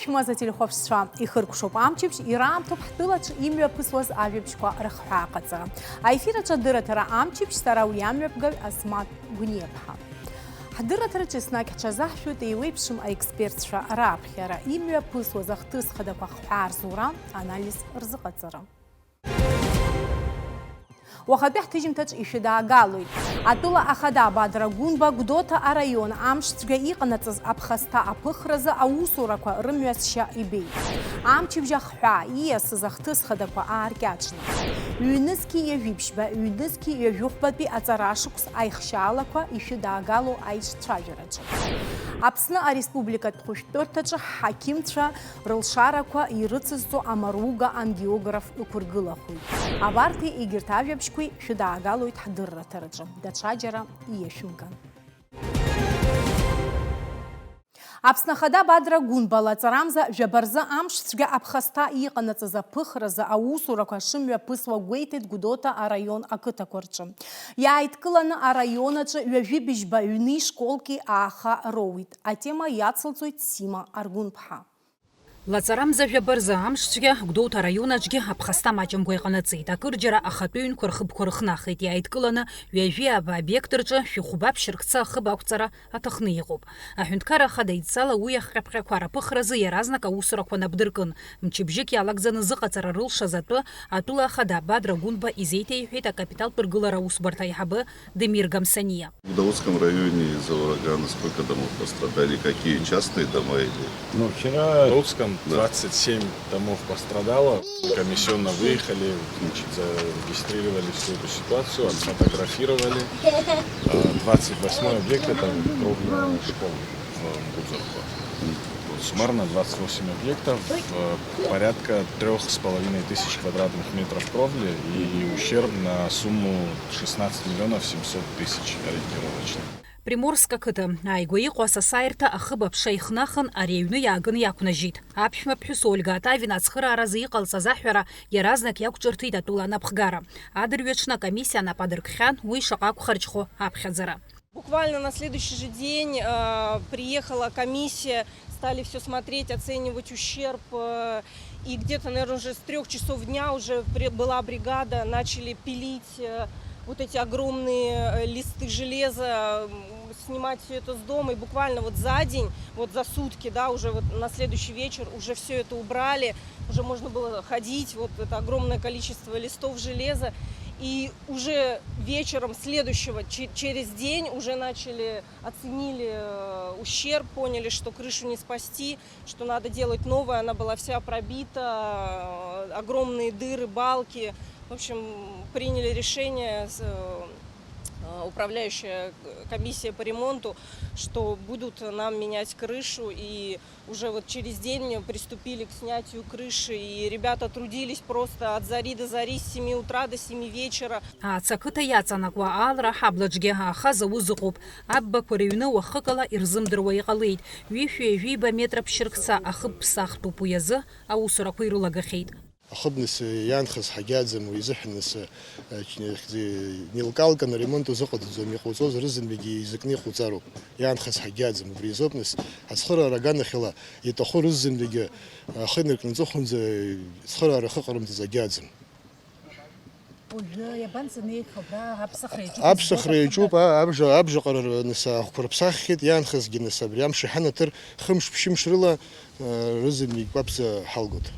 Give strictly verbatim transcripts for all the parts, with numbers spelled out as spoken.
Шәмаз ателехәаԥшцәа, ихыркәшоуп амчыбжь, ираамҭоуп ҳтәылаҿы имҩаԥысуаз ажәабжьқәа рыхҳәааҟаҵара. Аефир аҿы адырраҭара амчыбжь, сара уи амҩаԥгаҩ Асмаҭ Гәниаԥҳа. Ҳдырраҭараҿы еснагь ҳҽазаҳшәоит еиуеиԥшым аекспертцәа раԥхьара, имҩаԥысуаз ахҭыс хадақәа хҳәаа рзура, анализ рзыҟаҵара. Уахатәи ҳҭыжьымҭаҿ ишәыдаагалоит. Атәыла ахада Бадра Гәынба Гәдоуҭа араион амшцәгьа иҟанаҵаз аԥхасҭа аԥыхразы аусурақәа рымҩасшьа ибеит. Амчыбжь ахҳәаа ииасыз ахҭыс хадақәа ааркьаҿны. Ҩнызқьи ҩажәибжьба, ҩнызқьи ҩажәихәбатәи аҵара шықәс аихшьаалақәа ишәыдаагало аицәажәараҿы. Аԥсны Ареспубликатә хәышәтәырҭаҿы ҳҳақьымцәа рылшарақәа ирыцызҵо амаруга ангиограф ықәыргылахоит. Абарҭи егьырҭ ажәабжьқәеи шәыдаагалоит ҳдырраҭараҿы, даҽаџьара ииашәымган. Аԥсны Ахада Бадра Гәынба лаҵарамза жәаба рзы амшцәгьа аԥхасҭа иҟанаҵаз аԥыхразы аусурақәа шымҩаԥысуа гәеиҭеит Гәдоуҭа араион ақыҭақәа рҿы. Иааидкыланы араион аҿы ҩажәи быжьба ҩни школки ааха роуит. Атема иацылҵоит Сима Аргәынԥҳа. Лаҵарамза жәаба рзы амшцәгьа Гәдоуҭа араион аҿгьы аԥхасҭа маҷымкәа иҟанаҵеит. Акырџьара ахатәы ҩнқәа рхыбқәа рыхнахит, иааидкыланы ҩажәи аба обиект рҿы шәи хәба ԥшьыркца ахыб ақәҵара аҭахны иҟоуп. Аҳәынҭқарра Ахада идҵала уи ахҟьаԥҟьақәа рыԥыхразы иаразнак аусурақәа напдыркын. Мчыбжьык иалагӡаны зыҟаҵара рылшаз атәы, атәыла ахада Бадра Гәынба изеиҭеиҳәеит акапиталтә ргылара аусбарҭа аиҳабы Демир Гамсаниа. В Гудовском районе из-за урагана сколько домов пострадали? Какие частные дома или... Ну, вчера... В Гудовском Да. двадцать семь домов пострадало. Комиссионно выехали, значит, зарегистрировали всю эту ситуацию, отфотографировали. А, двадцать восьмой объект — это кровная школа в Гудзархо. Вот, суммарно двадцать восемь объектов, э, порядка трёх с половиной тысяч квадратных метров кровли и ущерб на сумму шестнадцать миллионов семьсот тысяч ориентировочно. Приморск ақыҭа ааигәа иҟоу асасааирҭа ахыб аԥша ихнахын, ари аҩны иааганы иақәнажьит. Аԥшәмаԥҳәыс Ольга Атавина ацхырааразы иҟалҵаз аҳәара иаразнак иақәҿырҭит атәыла анапхгара. Адырҩаҽны акомиссиа анапы адыркхьан, уи шаҟа акәхарџьхо аԥхьаӡара. Буквально на следующий же день, э, приехала комиссия, стали всё смотреть, оценивать ущерб, э, и где-то, наверное, уже с трёх часов дня уже при-, была бригада, начали пилить, э, вот эти огромные, э, листы железа, м, снимать всё это с дома, и буквально вот за день, вот за сутки, да, уже вот на следующий вечер уже всё это убрали, уже можно было ходить, вот это огромное количество листов железа, и уже вечером следующего, че-, через день уже начали, оценили, э, ущерб, поняли, что крышу не спасти, что надо делать новое, она была вся пробита, э, огромные дыры, балки. В общем, приняли решение, с-, э, э, управляющая комиссия по ремонту, что будут нам менять крышу, и уже вот через день приступили к снятию крыши, и ребята трудились просто от зари до зари, с семи утра до семи вечера. Аца ақыҭа иаҵанакуа аалра аҳаблаҿгьы ааха зауз ыҟоуп. Аббақәа рыҩны уахыкала ирзымдыруа иҟалеит. Ҩышәи ҩажәиба метра ԥшьыркца ахыб ԥсахтәуп, уи азы аусурақәа ирылагахьеит. Ахыб нас иаанхаз ҳагьааӡам, уи изыҳәан нас, э, ч-, нилкалканы аремонт узыҟаҵаӡом, иҟауҵозар рызынтәыгьы еизакны иҟауҵароуп. Иаанхаз ҳагьааӡам, убри азоуп нас ацхыраара аганахьала иаҭаху рызынтәыгьы, э, ахы инаркны аҵыхәанӡа, э, цхыраара ахы ҟарымҵаӡо агьааӡам. Уажәы иабанӡанеихьоу абра аԥсахра иаҿуп? Аԥсахра иаҿуп, а-, абжа, абжаҟара р-, нас ахәқәа рыԥсаххьеит, иаанхазгьы нас абри амш иҳанаҭыр, хымш-ԥшьымш рыла, э, рызынтәык кәаԥӡа ҳалгоит.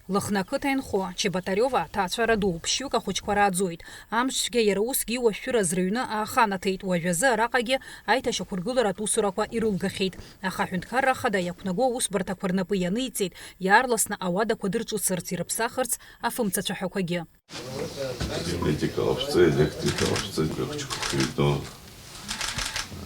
Лыхны ақыҭа инхо Чеботариова аҭаацәара ду ԥшьҩык ахәыҷқәа рааӡоит. Амшцәгьа иара усгьы иуашәшәыраз рыҩны ааханаҭеит, уажәазы араҟагьы аиҭашьақәыргыларатә усурақәа ирылгахьеит. Аха аҳәынҭқарра ахада иақәнаго аусбарҭақәа рнапы ианиҵеит, иаарласны ауадақәа дырҿыцырц, ирыԥсахырц афымцацәаҳәақәагьы. Энергетика ҟаԥҵеит, электрика ҟаԥҵеит, жәахәыҷқәа хҩатәы,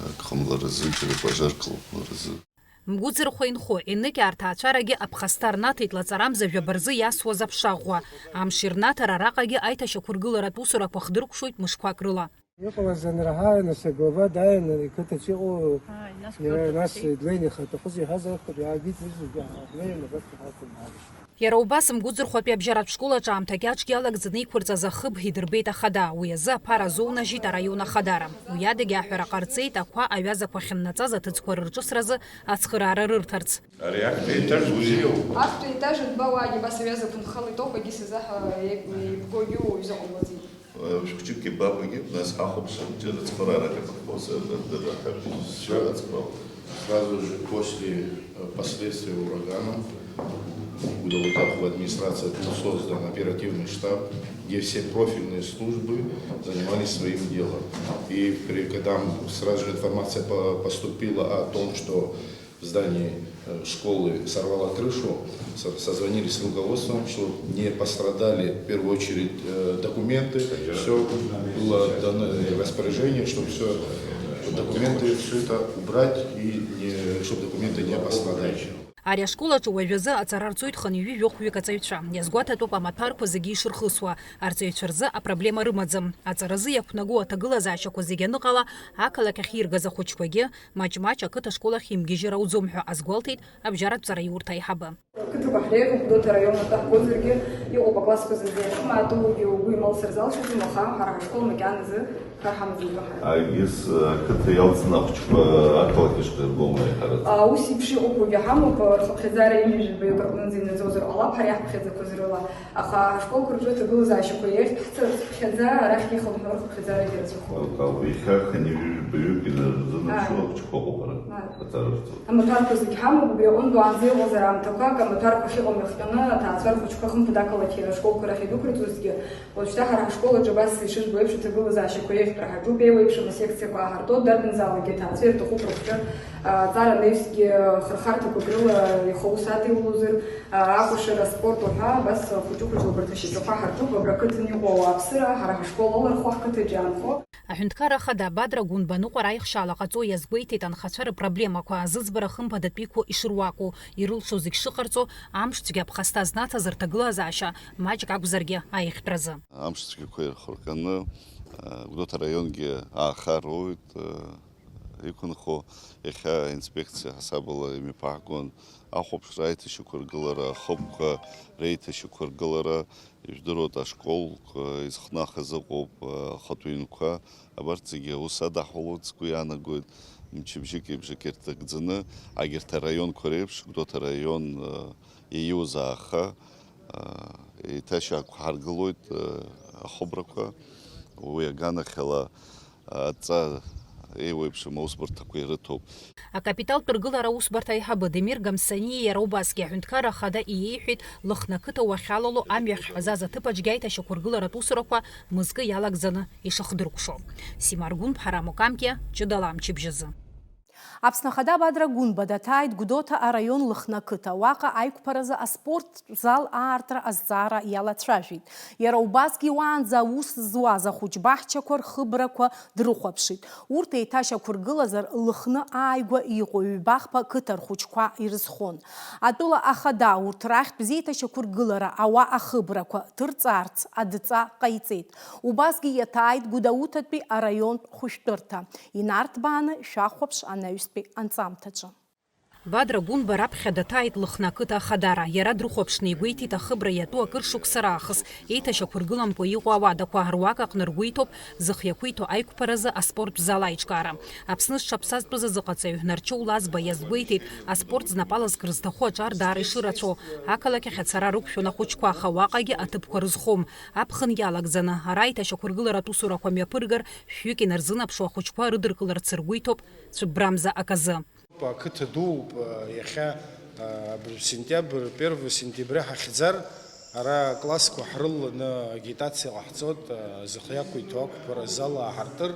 акы ҟамларазы, џьара пожар ҟалмаразы. Мгәыӡырхәа инхо, еныкьа арҭаацәарагьы аԥхасҭа рнаҭеит лаҵарамза жәаба рзы иасуаз аԥша ӷәӷәа. Амш ирнаҭар араҟагьы аиҭашьақәыргыларатә усурақәа хдыркәшоит мышқәак рыла. Иҟалаз анраҳа, нас аглава дааины иқыҭаҿы иҟоу, Ааи, нас иара, нас иқыҭаҿы. Длеины ихаҭахыз иҳәаз аиҳәара иаагеит, уи зегьы ҳнеины абарҭ иҳақәымҳарышьҭ. Иара убас Мгәыӡырхәатәи абжьаратә школ аҿы аамҭа кьаҿгьы алагӡаны иқәырҵаз ахыб идырбеит ахада. Уи азы аԥара азоунажьит араион ахадара. Уи адагьы аҳәара ҟарҵеит ақәа аҩазақәа ахьыннаҵаз аҭыӡқәа рырҿысразы ацхыраара рырҭарц. Ари актәи аетаж бзиоуп. Актәи аетаж анбауаагьы абас аҩазақәа нхалеит ауп, егьи сазаҳа еибгогьы уаҩ заҟа умбаӡеит. Э, шәхәыҷык ибабагьы, нас ҳахәаԥшып, џьара цхыраарак иаҭаххозар, дырраҳәа, шәара ҵхыроуп. Сразу же после, э, последствий урагана Гудаута администрация был создан оперативный штаб, где все профильные службы занимались своим делом. И при, когда м-, сразу же информация по-, поступила о том, что в здании, э, школы сорвало крышу, со-, созвонились с руководством, что не пострадали в первую очередь, э, документы, все было дано распоряжение, чтобы все документы, все это убрать и не, чтобы документы не пострадали. Ари ашкол аҿы уажәазы аҵара рҵоит хынҩажәи жәохәҩык аҵаҩцәа. Иазгәаҭатәуп амаҭәарқәа зегьы ишырхысуа. Арҵаҩцәа рзы апроблема рымаӡам. Аҵаразы иақәнаго аҭагылазаашьақәа зегьы аныҟала, ақалақь ахьиргаз ахәыҷқәагьы маҷ-маҷ ақыҭа ашкол ахь имгьежьыр ауӡом ҳәа азгәалҭеит абжьаратә ҵараиурҭа аиҳабы. Ақыҭақәа ҳреиӷьуп, Гәдоуҭа араион аҭак гозаргьы, иҟоуп аклассқәа зынӡа иахьымаатуагьы, угәы ималсыр залшаӡом, аха ҳара ҳашкол макьаназы хар ҳамаӡамкәа ҳаҩ. Егьыс, ақыҭа иалҵны ахәыҷқәа ақалақь ашҟа иргома иаҳараӡак? А, ус еиԥш иҟоуп, уигьы ҳамоуп, рхыԥхьаӡара ҩажәи жәаҩбаҩык рҟынӡа инаӡозар ҟалап, ҳара иаҳԥхьаӡақәаз рыла. Аха ҳашколқәа рҿы аҭагылазаашьақәа иахьтә ҳцарц ԥхьаӡа арахь ихынҳәуа рхыԥхьаӡара иаҵәахуп. Иахьа хынҩажәи жәаҩбаҩык инарзынарԥшуа ахәыҷқәа ыҟоуп ара. Ааи. Аҵара рҵоит. Амаҭәарқәа зегь ҳамоуп, убри аҟынтә уаанӡа иҟазар аамҭақәак амаҭәарқәа ахьыҟам иахҟьаны аҭаацәара ахәыҷқәа хымԥада ақалақь ашколқәа рахь идәықәырҵозҭгьы, уажәшьҭа ҳара ҳашкол аҿы абас ишыжәбо еиԥш аҭагылазаашьақәа еиӷьтәра ҳаҿуп, еиуеиԥшым асекциақәа ааҳартуеит, дарбанзаалакгьы аҭаацәа ирҭахуп рыхәҷы, а, аҵара анаҩсгьы хырхарҭақәак рыла ихы аус адиулозар, а, акәашара, аспорт уҳәа, абас хәыҷы-хәыҷла убарҭ ашьаҿақәа ҳарҿуп, абра ақыҭан иҟоу ауааԥсыра, ҳара ҳашкол алархәо, ҳқыҭаҿы иаанхо. Аҳәынҭқарра ахада Бадра Гәынба аныҟәара аихшьала ҟаҵо иазгәеиҭеит анхацәа рыпроблемақәа, зыӡбара хымԥадатәиқәоу ишыруаку, ирылшо зегь шыҟарҵо, амш цәгьа аԥхасҭа знаҭаз рҭагылазаашьа маҷк акәзаргьы аиӷьтәразы. Амш цәгьақәа ирхырҟьаны, э, Гәдоуҭа араионгьы ааха роуеит, э, иқәынхо, иахьа аинспекциа ҳасабала имҩаԥаҳгон, ахәаԥшра, аиҭашьақәыргылара, ахыбқәа реиҭашьақәыргылара, ижәдыруеит, ашколқәа изхнахыз ыҟоуп, ахатә ҩнқәа, абарҭ зегьы аус адаҳулоит, сгәы иаанагоит, мчыбжьык еибжак ирҭагӡаны, агьырҭ араионқәа реиԥш, Гәдоуҭа араион, э, иаиуз ааха, э, еиҭашьақәҳаргылоит, э, ахыбрақәа, уи аганахьала, адҵа еиуеиԥшым аусбарҭақәа ирыҭоуп. Акапиталтә ргылара аусбарҭа аиҳабы Демир Гамсаниа иара убасгьы аҳәынҭқарра ахада иеиҳәеит, Лыхны ақыҭа уахьалало амҩа ахьҳәазаз аҭыԥаҿгьы аиҭашьақәыргыларатә усурақәа мызкы иалагӡаны ишыхдыркәшо. Симар Гәынԥҳа, Рамо Камкиа, ҷыдала амчыбжь азы. Аԥсны Ахада Бадра Гәынба даҭааит Гәдоуҭа араион Лыхны ақыҭа. Уаҟа аиқәԥаразы аспорттә зал аартра азҵаара иалацәажәеит. Иара убасгьы уаанӡа аус зуаз ахәыҷбаҳчақәа рхыбрақәа дрыхәаԥшит. Урҭ еиҭашьақәыргылазар, Лыхны ааигәа иҟоу ҩба-хԥа қыҭа рхәыҷқәа ирызхон. Атәыла ахада урҭ рахьтә зеиҭашьақәыргылара ауаа ахыбрақәа ҭырҵаарц адҵа ҟаиҵеит. Убасгьы иаҭааит Гәдоуҭатәи араионтә хәышәтәырҭа. Инарҭбааны шәахәаԥш анаҩстәи анҵамҭаҿы. Бадра Гәынба раԥхьа даҭааит Лыхны ақыҭа ахадара. Иара дрыхәаԥшны игәеиҭеит ахыбра иатәу акыр шықәса раахыс еиҭашьақәыргыламкәа иҟоу ауадақәа, руак аҟны ргәы иҭоуп зых иақәиҭу аиқәԥаразы аспорттә зал аиҿкаара. Аԥсны зҽаԥсазтәыз азыҟаҵаҩ Нарчоу Лазба иазгәеиҭеит, аспорт знапала зкыр зҭаху аҿар даара ишырацәоу, ақалақь ахь ацара рықәшәон ахәыҷқәа, аха уаҟагьы аҭыԥқәа рызхом. Аԥхын иалагӡаны, ара аиҭашьақәыргыларатә усурақәа мҩаԥыргар, шәҩык инарзынаԥшуа ахәыҷқәа рыдыркыларц ргәы иҭоуп цәыббрамза аказы. Ақыҭа дууп, иахьа, абри сентиабр, первое сентября ҳахьӡар, ара аклассқәа ҳрылаланы агитациа ҟаҳҵоит, зых иақәиҭу ақәԥара зал ааҳартыр,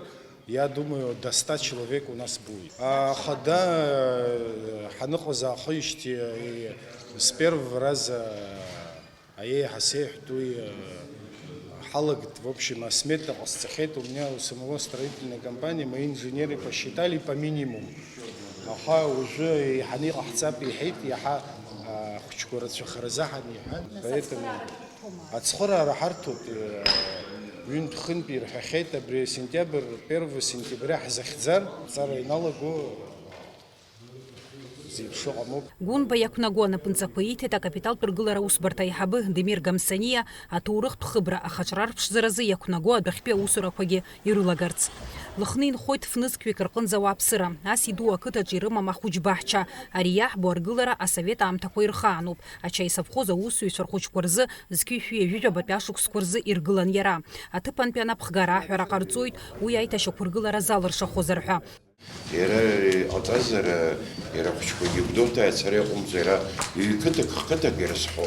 я думаю, до ста человек у нас будет. Ахада ҳаныҟаз аахижьҭеи с первого раза Аиеи ҳасеиҳәт уи, э, ҳалагт, в общем, асмета ҟасҵахьеит, у меня у самого строительная компания, мои инженеры посчитали по минимуму. Аха уажәы еиҳаны иҟаҳҵап иҳәеит, иаҳа, а, ахәыҷқәа рацәахаразы ҳаниҳәа. Поэтому ацхыраара ҳарҭоит, э, ҩынтә-хынтә ирҳәахьеит, абри сентиабр, первое сентября ҳзахьӡар, ҳҵара иналаго. Гәынба иақәнаго анапынҵақәа ииҭеит акапиталтә ргылара аусбарҭа аиҳабы Демир Гамсаниа аҭоурыхтә хыбра ахаҿра рԥшӡаразы иақәнаго адәахьтәи аусурақәагьы ирылагарц. Лыхны инхоит фнызқьҩык рҟынӡа ауааԥсыра. Ас иду ақыҭаҿы ирымам ахәыҷ баҳча. Ари иаҳбо аргылара асовет аамҭақәа ирхаануп. Ачаи совхоз аусзуҩцәа рхәыҷқәа рзы зқьи-шәи ҩажәижәабатәи ашықәсқәа рзы иргылан иара. Аҭыԥантәи анапхгара аҳәара ҟарҵоит, уи аиҭашьақәыргылара залыршахозар ҳәа. Иара иҟаҵазар, иара ахәыҷқәагьы Гәдоуҭа ацара иҟәымҵӡо, иара ҩ-қыҭак, х-қыҭак ирызҳо.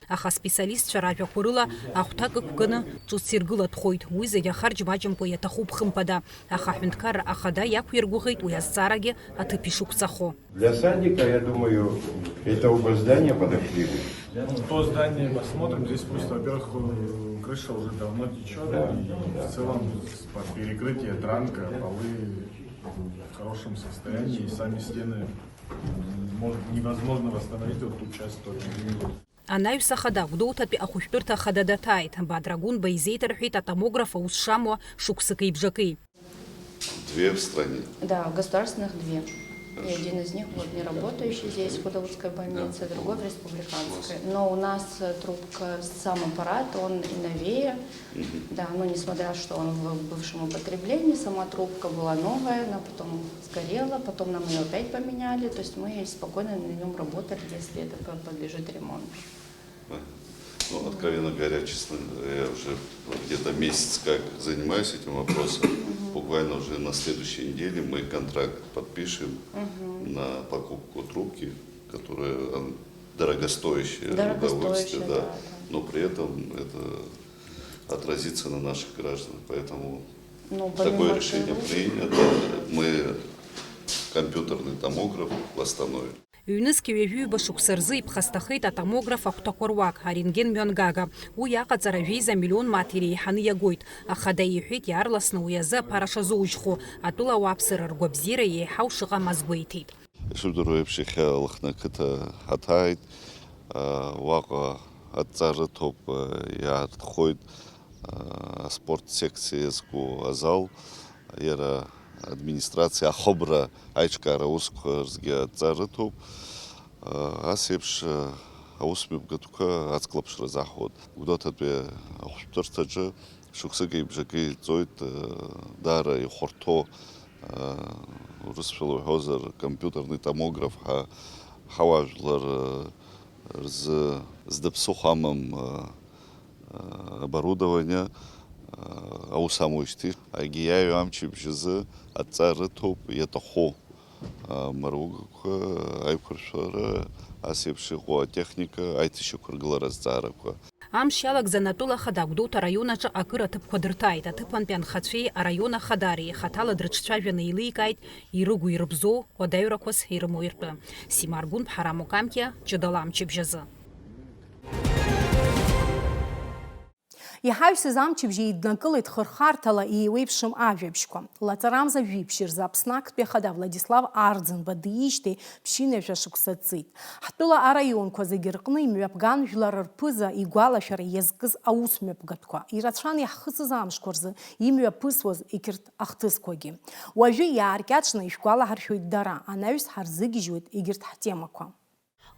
Аха аспециалистцәа ражәақәа рыла, ахәҭак ықәганы ҿыц иргылатәхоит. Уи зегьы ахарџь маҷымкәа иаҭахуп, хымԥада. Аха аҳәынҭқарра ахада иақәиргәыӷит уи азҵаарагьы аҭыԥ ишықәҵахо. Для садика, я думаю, это оба здания подошли бы. Ну, то здание посмотрим. Здесь просто, во-первых, э, крыша уже давно течет. Да, и да. В целом, с-, по-, перекрытие, дранка, полы в хорошем состоянии. И сами стены, м, может, невозможно восстановить вот ту часть, которую мы Анаҩс ахада Гәдоуҭатәи ахәышәтәырҭа ахада даҭааит. Бадра Гәынба изеиҭарҳәеит атомограф аус шамуа шықәсыки бжаки. Две в стране. Да, государственных две. И один из них вот не работающий здесь, в Гудаутской больнице, да, другой в республиканской. Но у нас, э, трубка, сам аппарат, он и новее. Да, ну, несмотря, что он в бывшем употреблении, сама трубка была новая, она потом сгорела, потом нам её опять поменяли, то есть мы спокойно на нём работали, если это по-, подлежит ремонту. Ну, откровенно говоря, честно, я уже где-то месяц как занимаюсь этим вопросом. Буквально уже на следующей неделе мы контракт подпишем на покупку трубки, которая, ам, дорогостоящее удовольствие, да. Но при этом это отразится на наших гражданах. Поэтому такое решение принято. Мы компьютерный томограф восстановим. Ҩнызқь ҩажәиҩба шықәса рзы иԥхасҭахеит атомограф ахәҭақәа руак, арентген мҩангага. Уи аҟаҵара жәеиза миллион мааҭ иреиҳаны иагоит. Ахада иҳәеит, иаарласны уи азы аԥара шазоужьхо, атәыла ауааԥсыра ргәабзиара еиҳау шыҟам азгәеиҭеит. Ишыбдыруа еиԥш, иахьа Лыхны ақыҭа ҳаҭааит. Уаҟа адҵа рыҭоуп, иаартхоит аспорт секциа иазку азал. Иара администрациа ахыбра аиҿкаара аусқәа рзгьы адҵа рыҭоуп. Ас еиԥш аусмҩаԥгатәқәа ацклаԥшра заҳуеит. Гәдоуҭатәи ахәшәтәырҭаҿы шықәсыки бжаки ҵуеит, даара ихәарҭоу, урысшәала уҳәозар, компьютерный томограф ҳәа ҳауаажәлар рзы зда ԥсыхәа амам оборудование аус амуижьҭеи, егьи иааиуа амчыбжь азы адҵа рыҭоуп иаҭаху амаругақәа, аиқәыршәара, ас еиԥш иҟоу атехника, аиҭашьақәыргылара азҵаарақәа. Амш иалагӡаны атәыла ахада Гәдоуҭа араион аҿы акыр аҭыԥқәа дырҭааит. Аҭыԥантәи анхацәеи араион ахадареи хаҭала дрыҿцәажәаны еиликааит ирыгу-ирыбзоу, уадаҩрақәас ирымоу ртәы. Симар Гәынԥ, Ҳарам Окамқьиа, ҷыдала амчыбжь азы. Иҳаҩсыз амчыбжь еиднакылеит хырхарҭала еиуеиԥшым ажәабжьқәа. Лаҵарамза жәибжь рзы Аԥсны актәи ахада Владислав Арӡынба диижьҭеи ԥшьынҩажәа шықәса ҵит. Ҳтәыла араионқәа зегьы рҟны имҩаԥган жәлар рԥыза игәалашәара иазкыз аусмҩаԥгатәқәа. Ирацәан иаҳхысыз амшқәа рзы имҩаԥысуаз егьырҭ ахҭысқәагьы. Уажәы иааркьаҿны ишәгәалаҳаршәоит дара, анаҩс ҳарзыгьежьуеит егьырҭ ҳтемақәа.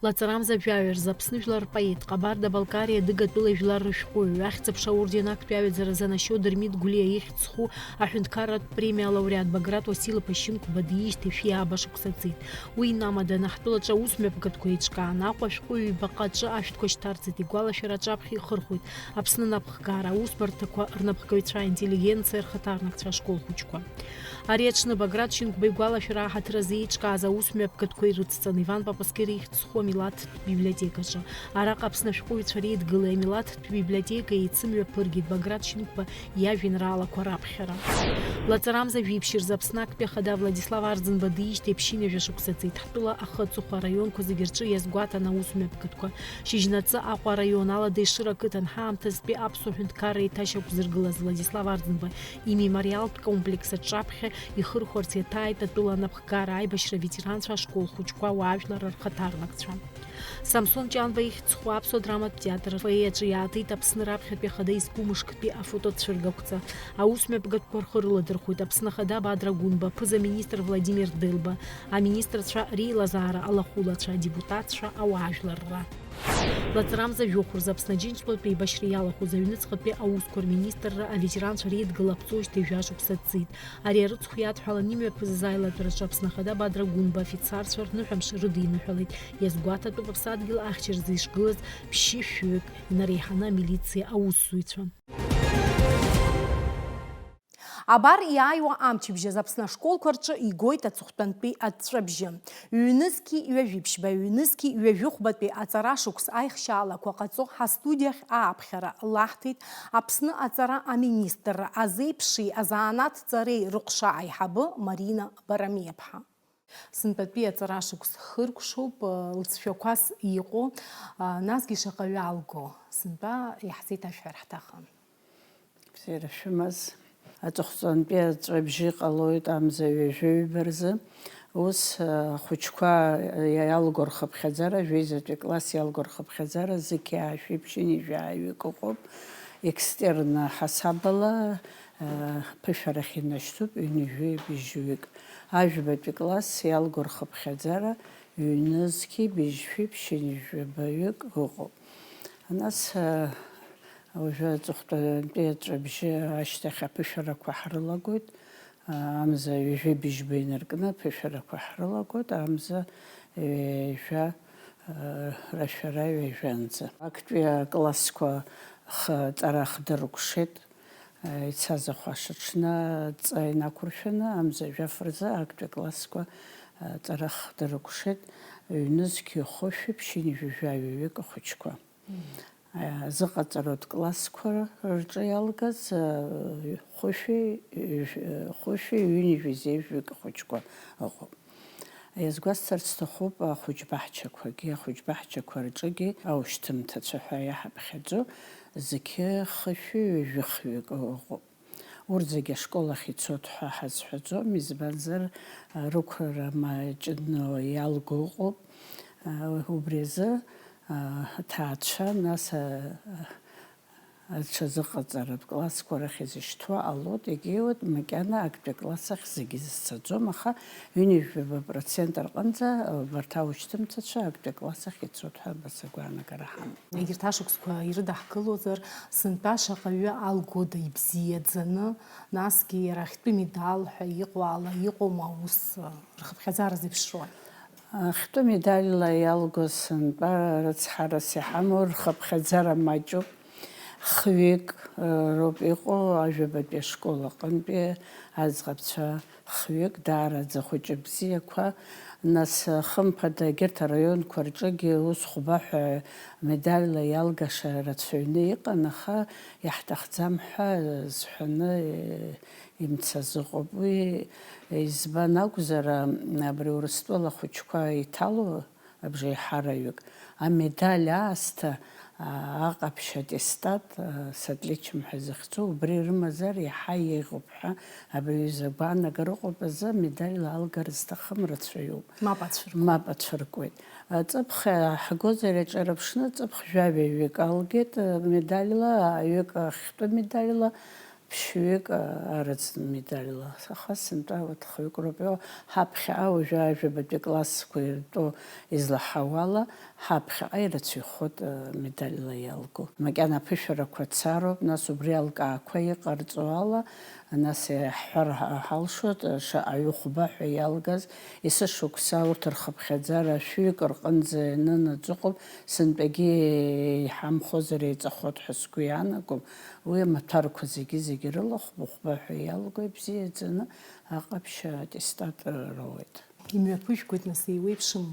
Лаҵарамза жәаҩа рзы Аԥсны жәлар рпоет, Ҟабарда-Балкариа адыгатәыла жәлар рышәҟәыҩҩы, Ахьӡ-аԥша аорден актәи аҩаӡара занашьоу Дырмит Гәлиа ихьӡ зху аҳәынҭқарратә премиа алауреат Баграт Уасил-иԥа Шьынқәба диижьҭеи шәи ааба шықәса ҵит. Уи инамаданы ҳтәылаҿы аусмҩаԥгатәқәа еиҿкаан, Аҟәа ашәҟәыҩҩы ибаҟа аҿы ашәҭқәа шьҭарҵеит, игәалашәара аҿаԥхьа ихырхәеит Аԥсны анапхгара, аусбарҭақәа рнапхгаҩцәа, аинтеллигенциа рхаҭарнакцәа, ашкол хәыҷқәа. Ари аҽны Баграт Шьынқәба игәалашәара аҳаҭыр азы еиҿкааз аусмҩаԥгатәқәа ирыцҵан Иван Папаскер ихьӡ зху амилаҭтә библиотекаҿы. Араҟа Аԥсны ашәҟәыҩҩцәа реидгылеи амилаҭтә библиотекеи еицымҩаԥыргеит Баграт Шьынқәба иажәеинраалақәа раԥхьара. Лаҵарамза жәибжь рзы Аԥсны актәи ахада Владислав Арӡынба диижьҭеи ԥшьынҩажәа шықәса ҵит. Ҳтәыла ахы аҵыхәа араионқәа зегьы рҿы иазгәаҭан аусмҩаԥгатәқәа. Шьыжьнаҵы Аҟәа араион Алада Ешыра ақыҭан ҳаамҭазтәи аԥсуа ҳәынҭқарра еиҭашьақәзыргылаз Владислав Арӡынба имемориалтә комплекс аҿаԥхьа ихырхәарц иаҭааит атәыла анапхгара, аибашьра аветеранцәа, ашкол хәыҷқәа, ауаажәлар рхаҭарнакцәа. Самсон Ҷанба ихьӡ зху аԥсуа драматә театр фоиеаҿы иааҭеит Аԥсны раԥхьатәи ахада изку мышктәи афотоцәыргақәҵа. Аусмҩаԥгатәқәа рхы рыладырхәит Аԥсны ахада Бадра Гәынба, ԥыза-министр Владимир Дылба, аминистрцәа реилазаара алахәылацәа, адепутатцәа, ауаажәларра. Лаҵарамза жәохә рзы Аԥсны Аџьынџьтәылатә еибашьра иалахәыз аҩныҵҟатәи аусқәа рминистрра аветеранцәа реидгыла аԥҵоижьҭеи жәа шықәса ҵит. Ари арыцхә иадҳәалан имҩаԥызаз аилатәараҿы Аԥсны ахада Бадра Гәынба афицарцәа рныҳәамш рыдиныҳәалеит. Иазгәаҭатәуп аԥсадгьыл ахьча рзы ишгылаз ԥшьышәҩык, инареиҳаны амилициа аусзуҩцәа. Абар иааиуа амчыбжьаз Аԥсны ашколқәа рҿы игоит аҵыхәтәантәи аҵәҵәабжьы. Ҩнызқьи ҩажәи ԥшьба, ҩнызқьи ҩажәи хәбатәи аҵарашықәс аихшьаалақәа ҟаҵо ҳастудиахь ааԥхьара лаҳҭеит Аԥсны аҵара аминистрра азеиԥши азанааҭҵареи рыҟәша аиҳабы Марина Барамиаԥҳа. Сынтәатәи аҵарашықәс хыркәшоуп, лҵшәақәас иҟоу, насгьы шаҟаҩы алго, сынтәа иаҳзеиҭашәҳәар ҳҭахын. Бзиара шәымаз. Аҵыхәтәантәи аҵәҵәабжьы ҟалоит амза ҩажәи ҩба рзы. Ус, ахәыҷқәа иалго рхыԥхьаӡара, жәеизатәи класс иалго рхыԥхьаӡара зқьи аашәи ԥшьынҩажәи ааҩык ыҟоуп. Екстерн ҳасабала, ԥышәарахь инашьҭуп ҩынҩажәи быжьҩык. Ажәабатәи класс иалго рхыԥхьаӡара ҩнызқьи быжьшәи ԥшьынҩажәи жәабаҩык ыҟоуп. Нас, уажәы аҵыхәтәантәи аҵәҵәабжьы ашьҭахь аԥышәарақәа ҳрылагоит. Амза ҩажәи быжьба инаркны аԥышәарақәа ҳрылагоит, амза ҩажәа, рашәара ҩажәанӡа. Актәи аклассқәа х-, ҵара хдыркәшеит, ицаз ахәашаҽны аҵа инақәыршәаны, амза жәаф рзы актәи аклассқәа ҵара хдыркәшеит, ҩнызқьи хәышәи ԥшьынҩажәи жәаҩаҩык ахәыҷқәа. Зыҟаҵаратә классқәа рҿы иалгаз, хәышәи, хәышәи ҩынҩажәи зеижәҩык ахәыҷқәа ыҟоуп. Иазгәасҭарц сҭахуп ахәыҷбаҳчақәагьы, ахәыҷбаҳчақәа рҿыгьы аушьҭымҭацәа ҳәа иаҳаԥхьаӡо зқьы хышәи ҩажәи хҩык ыҟоуп. Урҭ зегьы ашкол ахь ицоит ҳәа ҳазҳәаӡом, избанзар, рықәра маҷны иалго ыҟоуп. Убри азы, аҭаацәа, нас, аҽазыҟаҵаратә классқәа рахь изышьҭуа ҟалоит, егьиуеит, макьана актәи акласс ахь зегьы зцаӡом, аха ҩынҩажәи жәаба процент рҟынӡа убарҭ аушьҭымҭацәа актәи акласс ахь ицоит ҳәа абас агәаанагара ҳамоуп. Егьырҭ ашықәсқәа ирыдаҳкылозар, сынтәа шаҟаҩы алгода ибзиаӡаны, насгьы иара ахьтәы медал ҳәа иҟоу ала иҟоума аус рхыԥхьаӡара зеиԥшроу? Ахьтәы медальла иалго сынтәа рыцҳарас иҳамоу рхыԥхьаӡара маҷуп. Хҩык, э, роуп иҟоу ажәабатәи ашкол аҟынтәи аӡӷабцәа. Хҩык даараӡа хәыҷы бзиақәа, нас, хымԥада, егьырҭ араионқәа рҿыгьы ус хәба ҳәа медальла иалгаша рацәаҩны иҟан, аха иаҳҭахӡам ҳәа зҳәаны имцаз ыҟоуп. Уи избан акәзар, абри Урыстәыла ахәыҷқәа иҭало абжеиҳараҩык, амедаль аасҭа, а, аҟаԥшь аттестат, а, с отличием ҳәа захьӡу, убри рымазар иаҳа еиӷьуп ҳәа абри аҩыза агәаанагара ыҟоуп азы, амедальла алгар зҭахым рацәаҩуп. Мап ацәыркуеит. Мап ацәыркуеит. Аҵыԥх ҳгозар иаҿарыԥшны, ҵыԥх жәаҩаҩык алгеит, а, медальла, ҩык ахьтәы медальла, ԥшьҩык, а, арыӡ медальла. Аха сынтәа урҭ хҩык роуп. Ҳаԥхьаҟа уажәы ажәабатәи классқәа иртәу излаҳауала, ҳаԥхьаҟа ирацәаҩхоит, а, медальла иалго. Макьана аԥышәарақәа цароуп, нас убри алкаақәа иҟарҵо ала, нас иаҳҳәар ҳа-, ҳалшоит, а, шаҟаҩы хәба ҳәа иалгаз, есышықәса урҭ рхыԥхьаӡара шәҩык рҟынӡа ианынаӡ ыҟоуп, сынтәагьы иҳамхозар еиҵахоит ҳәа сгәы иаанагом. Уи амаҭәарқәа зегьы-зегьы рыла хәба-хәба ҳәа иалго ибзиаӡаны аҟаԥшь аттестат роуеит. Имҩаԥыжәгоит, нас, еиуеиԥшым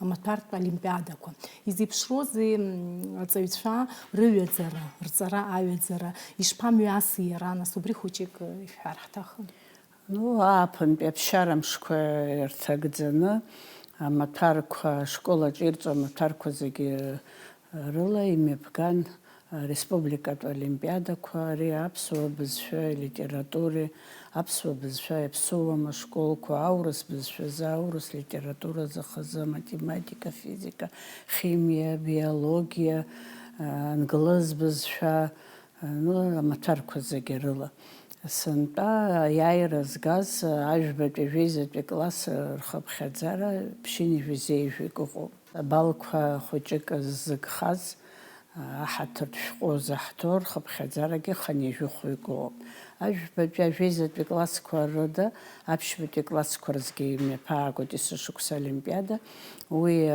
амаҭәартә олимпиадақәа. Изеиԥшроузеи, м, аҵаҩцәа рыҩаӡара, рҵара аҩаӡара? Ишԥамҩаси иара, нас, убри хәыҷык ишәҳәар ҳҭахын. Ну, ааԥынтәи аԥсшьара мшқәа ирҭагӡаны, амаҭәарқәа, ашкол аҿы ирҵо амаҭәарқәа зегьы рыла имҩаԥган, Ареспубликатә олимпиадақәа, ари аԥсуа бызшәа литературеи, аԥсуа бызшәа иаԥсоуам ашколқәа, аурыс бызшәазы, аурыс литературазы хазы, аматематика, афизика, химиа, абиологиа, англыз бызшәа, ну, амаҭәарқәа зегьы рыла. Сынтәа аиааира згаз ажәбатәи, жәеизатәи класс рхыԥхьаӡара ԥшьынҩажәи зеижәик ыҟоуп. Абалқәа хәыҷык ззыгхаз, аҳаҭыртә шәҟәы заҳҭо рхыԥхьаӡарагьы хынҩажәи хәҩык ыҟоуп. Ажәбатәи, ажәеизатәи классқәа рыда аԥшьбатәи классқәа рзгьы имҩаԥаагоит есышықәса олимпиада. Уи,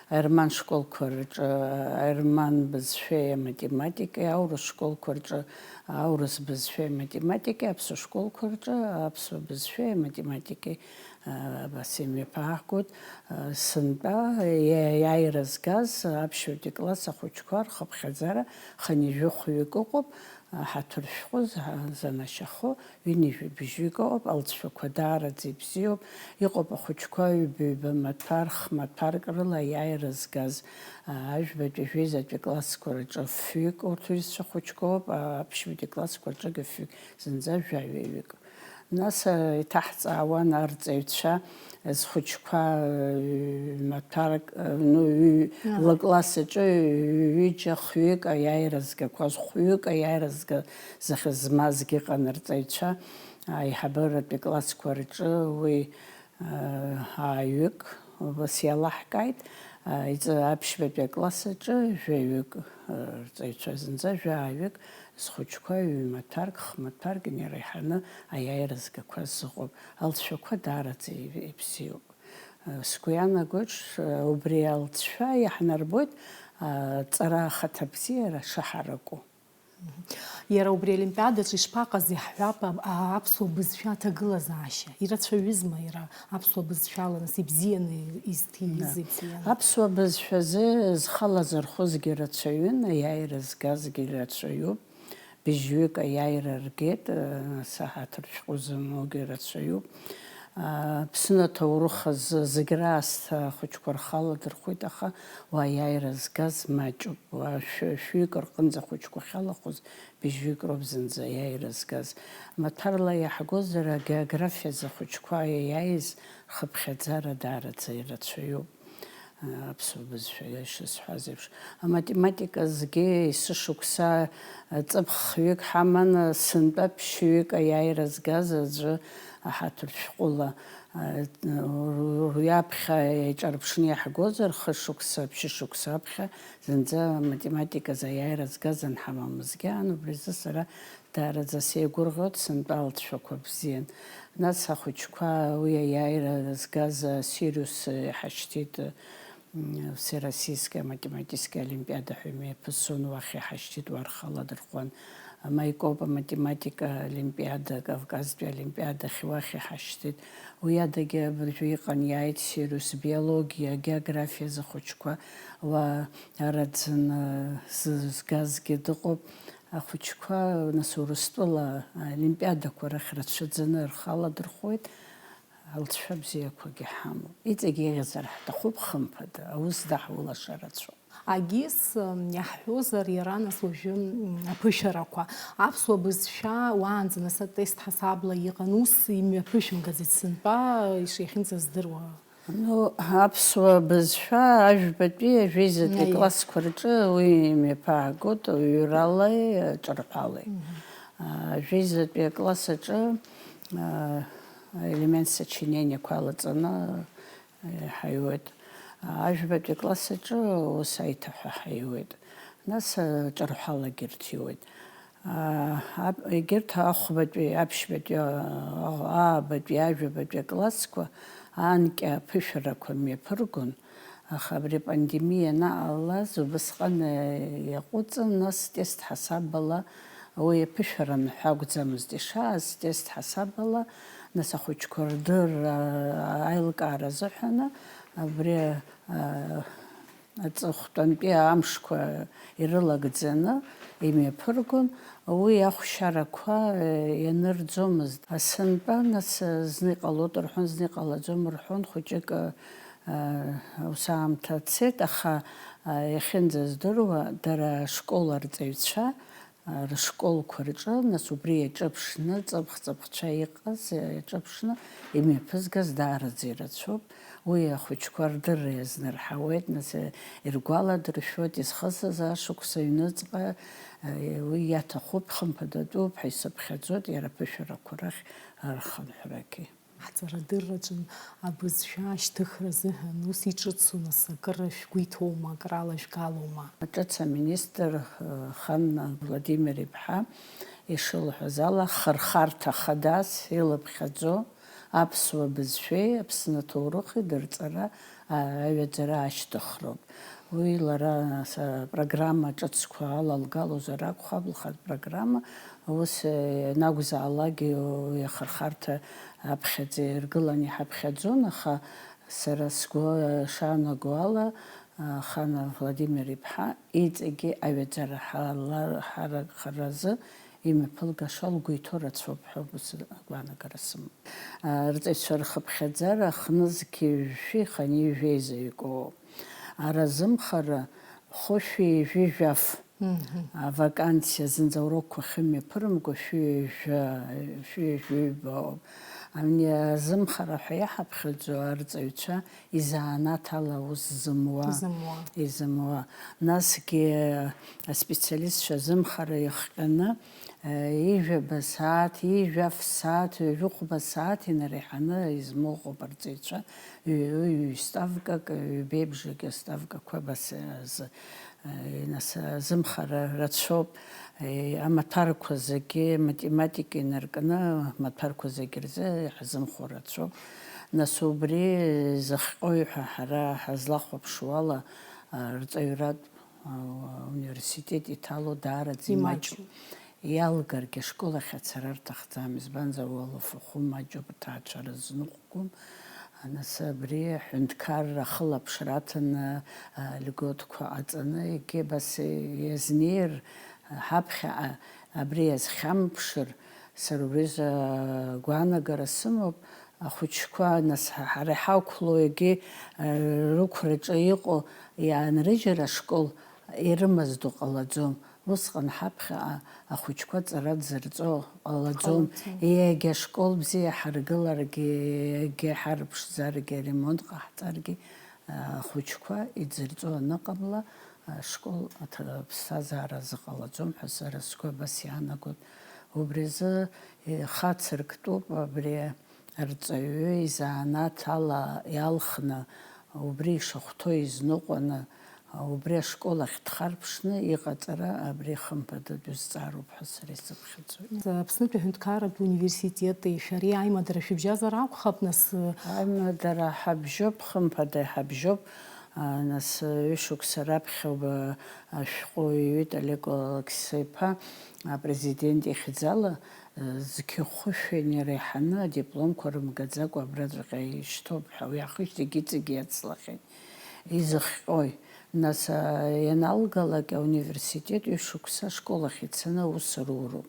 аерман школқәа рҿы аерман бызшәеи аматематикеи, аурыс школқәа рҿы аурыс бызшәеи аматематикеи, аԥсуа школқәа рҿы аԥсуа бызшәеи аматематикеи, а, абас имҩаԥаагоит. А, сынтәа иа-, иааира згаз аԥшьбатәи класс ахәыҷқәа рхыԥхьаӡара хынҩажәи хәҩык ыҟоуп, аҳаҭыр шәҟәы за-, занашьахо ҩынҩажәи быжьҩык ыҟоуп, алҵшәақәа даараӡа ибзиоуп. Иҟоуп ахәыҷқәа ҩба-ҩба маҭәар, х-, маҭәарк рыла аиааира згаз, а, ажәбатәи, жәеизатәи классқәа рҿы фҩык, урҭ ҩызцәа хәыҷқәоуп, а, аԥшьбатәи классқәа рҿыгьы фҩык, зынӡа жәаҩаҩык. Нас, а, иҭаҳҵаауан арҵаҩцәа, зхәыҷқәа, ҩ-, маҭәарк, а, ну, ҩ-, Ага. лыкласс аҿы ҩ-, ҩыџьа, хҩык аиааира згақәаз, хәҩык аиааира зга-, зах-, змазгьы ыҟан арҵаҩцәа, аиҳабыратәи классқәа рҿы уи, а, ааҩык убас иалаҳкааит, а, иҵ-, аԥшьбатәи акласс аҿы жәаҩык, а, рҵаҩцәа зынӡа жәаҩык, зхәыҷқәа ҩ-маҭәарк, х-маҭәарк инареиҳаны аиааира згақәаз ыҟоуп. Алҵшәақәа даараӡа иб-, ибзиоуп. Сгәы иаанагоит, ш-, убри алҵшәа иаҳнарбоит, а, ҵара ахаҭабзиара шаҳараку. Иара убри Олимпиадаҿы ишԥаҟаз иаҳҳәап, а, а, аԥсуа бызшәа аҭагылазаашьа. Ирацәаҩызма иара аԥсуа бызшәала, нас, ибзианы изҭииз, Да. ибзианы? Аԥсуа бызшәазы зхы алазырхәызгьы рацәаҩын, аиааира згазгьы рацәаҩуп. Быжьҩык аиааира ргеит, э, саҳаҭыр шәҟәы зымоугьы рацәаҩуп. А, Аԥсны аҭоурых азы зегь раасҭа ахәыҷқәа рхы аладырхәит, аха уа аиааира згаз маҷуп. Уа шә-, шәҩык рҟынӡа ахәыҷқәа ахьалахәыз быжьҩык роуп зынӡа аиааира згаз. Маҭәарла иаҳгозар, агеографиазы ахәыҷқәа иаиааиз рхыԥхьаӡара даараӡа ирацәаҩуп. Аԥсуа бызшәа ишысҳәаз еиԥш, аматематика зегьы есышықәса ҵыԥх хҩык ҳаман, сынтәа ԥшьҩык аиааира згаз аӡәы аҳаҭыр шәҟәыла, уи аԥхьа иаҿарԥшны иаҳгозар, хышықәса, ԥшьышықәса аԥхьа зынӡа аматематиказы аиааира згаз анҳамамызгьы аан, убри азы сара Даараӡа сеигәырӷьоит, сынтәа алҵшәақәа бзиан. Нас ахәыҷқәа уи аиааира згаз, а, Сириус, а, иҳашьҭит, м, Всероссийская математическая олимпиада ҳәа имҩаԥысон, уахь иҳашьҭит, уа рхы аладырхәуан. Маикоп аматематика олимпиада, Кавказтәи олимпиадахь уахь иҳашьҭит. Уи адагьы абыржәы иҟан, иааит Сириус, биологиа, географиа азы ахәыҷқәа уа араӡын, а, зы-, згазгьы дыҟоуп. Ахәыҷқәа, нас, Урыстәыла аолимпиадақәа рахь рацәаӡаны рхы аладырхәуеит, алҵшәа бзиақәагьы ҳамоуп. Иҵегь еиӷьзар ҳҭахуп, хымԥада, аус даҳулаша рацәоуп. Агьыс, м, иаҳҳәозар, иара, нас, уажәы, м, аԥышәарақәа. Аԥсуа бызшәа уаанӡа, нас, атест ҳасабла иҟан, ус имҩаԥышәымгаӡеит сынтәа ишихьымӡаз здыруа. Ну, аԥсуа бызшәа ажәбатәи ажәеизатәи Аиеи. Классқәа рҿы уи имҩаԥаагоит ҩралеи ҿырҳәалеи. Мгм. А, ажәеизатәи акласс аҿы, а, елемент сочинениақәа алаҵаны, а, ҳаиуеит. А, ажәбатәи акласс аҿы ус аиҭаҳәа ҳаиуеит. Нас, а, ҿырҳәалагьы ирҭиуеит. Аа, аб-, егьырҭ ахәбатәи, аԥшьбатәи, аа, аабатәи, ажәабатәи аклассқәа анкьа аԥышәарақәа мҩаԥыргон, аха абри апандемиа анаҟалаз убысҟан, э, иаҟәыҵын, нас тест ҳасабала уи аԥышәара анҳәа акәӡамызт ишааз, тест ҳасабала, нас ахәыҷқәа рдырра, аилкаара азыҳәаны абри, аа, Аҵыхәтәантәи амшқәа ирылагӡаны имҩаԥыргон, уи ахәшьарақәа, э, ианырӡомызт. Сынтәа, нас, э, зны иҟалоит рҳәон, зны иҟалаӡом рҳәон, хәыҷык, э, аусаамҭа цеит, аха Иахьынӡаздыруа, дара ашкол арҵаҩцәа рышколқәа рҿы, нас убри иаҿыԥшны, ҵыԥх-ҵыԥхцәа иҟаз иаҿыԥшны имҩаԥызгаз даараӡа ирацәоуп. Уи ахәыҷқәа рдырра иазнарҳауеит, нас иргәаладыршәоит, изхысыз ашықәс аҩныҵҟа, уи иаҭахуп, хымԥадатәуп ҳәа исыԥхьаӡоит иара аԥышәарақәа рахь рхынҳәрагьы. Ҳҵарадырраҿы абызшәа ашьҭыхра азыҳәан ус иҿыцу, нас, акыр шәгәы иҭоума, акыр алажәгалома? Ҿыц аминистр, э, Ханна Владимир-иԥҳа ишылҳәаз ала, хырхарҭа хадас илыԥхьаӡо аԥсуа бызшәеи Аԥсны аҭоурыхи дырҵара, а, аҩаӡара ашьҭыхроуп. Уи лара, са, программа ҿыцқәа алалгалозар акәхап, лхатә программа, ус, э, ианакәзаалакгьы уи ахырхарҭа аԥхьаӡа иргыланы иҳаԥхьаӡон, аха сара сгәы шаанаго ала, а, Хана Владимир-иԥҳа иҵегьы аҩаӡара ҳала-, ҳарак харазы имҩаԥылгаша лгәы иҭоу рацәоуп ҳәа ус агәаанагара сымоуп. А, рҵаҩцәа рхыԥхьаӡара хнызқь ҩажәи хынҩажәи еизаҩкоуп. Аразымхара хәышәи ҩажәи жәаф. Мгм. Авакансиа зынӡа аурокқәа ахьымҩаԥырымго шәи ҩажәа, шәи ҩажәи ҩба ауп. Ани азымхара ҳәа иаҳаԥхьаӡо арҵаҩцәа изанааҭ ала аус зымуа. Изымуа. Изымуа. Насгьы аспециалистцәа азымхара иахҟьаны, э, ҩажәаба сааҭ, ҩажәаф сааҭ, ҩажәихәба сааҭ инареиҳаны измоу ыҟоуп арҵаҩцәа, ҩ-, ҩ-, ҩ-ставкак, ҩбеибжак ставкақәа абас, э, з-, э, нас, азымхара рацәоуп, э, амаҭәарқәа зегьы, математика инаркны, амаҭәарқәа зегьы рзы иҳазымхо рацәоуп. Нас убри зыхҟьои ҳәа ҳара ҳазлахәаԥшуала, а, рҵаҩратә, а, университет иҭало даараӡа имаҷуп. Имаҷуп. Иалгаргьы ашкол ахь ацара рҭахӡам, избанзар, уалафахәы маҷуп, аҭаацәара зныҟәгом. Нас абри аҳәынҭқарра ахылаԥшра аҭаны, а, льготқәа ҟаҵаны, егьи абас иазнеир, ҳаԥхьаҟа абри иазхьамԥшыр, сара убризы агәаанагара сымоуп, ахәыҷқәа, нас, ҳа-, ҳара иҳақәлоу, егьи, а, рықәраҿы иҟоу иаанрыжьыр ашкол ирымаздо ҟалаӡом. Усҟан ҳаԥхьаҟа ахәыҷқәа аҵара дзырҵо ҟалаӡом. Ҟалаӡом. Егьа школ бзиа ҳаргыларгьы, егьа ҳарԥшӡаргьы, аремонт ҟаҳҵаргьы, ахәыҷқәа иӡырҵо аныҟамла, ашкол аҭ-, аԥсҭазаара азы ҟалаӡом ҳәа сара сгәы абас иаанагоит. Убри азы, е, хацырктәуп абри арҵаҩы изанааҭ ала иалхны, убри ишахәҭоу изныҟәаны, убри ашкол ахь дхарԥшны иҟаҵара абри хымԥадатәи зҵаароуп ҳәа сара исыԥхьаӡоит. Аԥснытәи аҳәынҭқарратә университети шәареи аимадара шәыбжьазар акәхап, нас? Аимадара ҳабжьоуп, хымԥада иҳабжьоуп. А, нас, ҩышықәса раԥхьа ауп, а, ашәҟәы иҩит Олег Алықьса-иԥа, апрезидент ихьӡала, а, зқьы хәышәи иреиҳаны адипломқәа рымгаӡакәа абраҵәҟьа ишьҭоуп ҳәа, уи ахышьҭагь иҵегь иацлахьеит. Изыхҟьои? Нас, а, ианалгалак ауниверситет ҩышықәса ашкол ахь ицаны аус руроуп.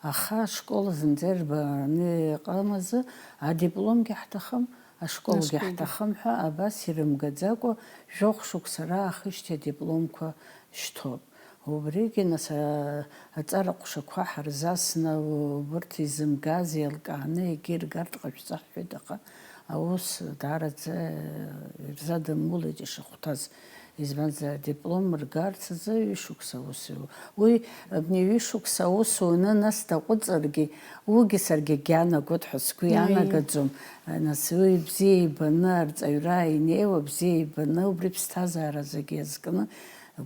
Аха ашкол зынӡа ирбараны иҟам азы, адипломгьы ҳҭахым, ашколгьы Ашколгьы. ҳҭахым ҳәа абас ирымгаӡакәа, жәохә шықәса раахижьҭеи адипломқәа шьҭоуп. Убригьы, нас, а-, аҵара ҟәшақәа ҳарзасны, убырҭ изымгаз еилкааны егьи иргартә ҟашәҵа ҳҳәеит, аха аус даараӡа ирзадымулеит ишахәҭаз. Избанзар, адиплом ргарц азы ҩышықәса аус иу-, уи абни ҩышықәса аус уны, нас даҟәыҵыргьы, уигьы саргьы агьаанагоит ҳәа сгәы Аиеи. иаанагаӡом. Нас уи бзиа ибаны арҵаҩра инеиуа, бзиа ибаны убри ԥсҭазаара зегьы иазкны,